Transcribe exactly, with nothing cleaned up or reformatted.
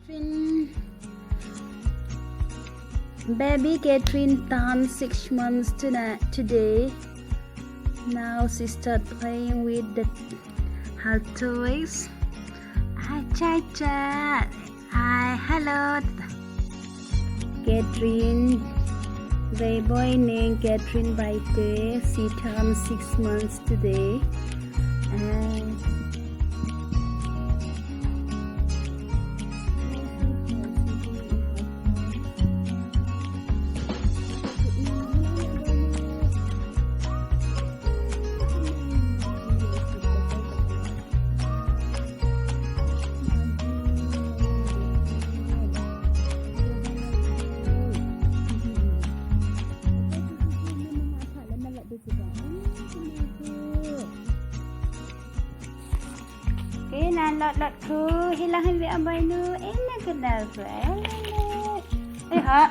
Catherine. Baby Catherine turned six months tonight, today. Now she start playing with the, her toys. Hi, Cha Cha. Hi, hello. Catherine, baby boy named Catherine Baite. She turned six months today. And Kei na lot lot khu, hilang hin ve a boy nu, eh, na ka na khu, eh, eh, ha.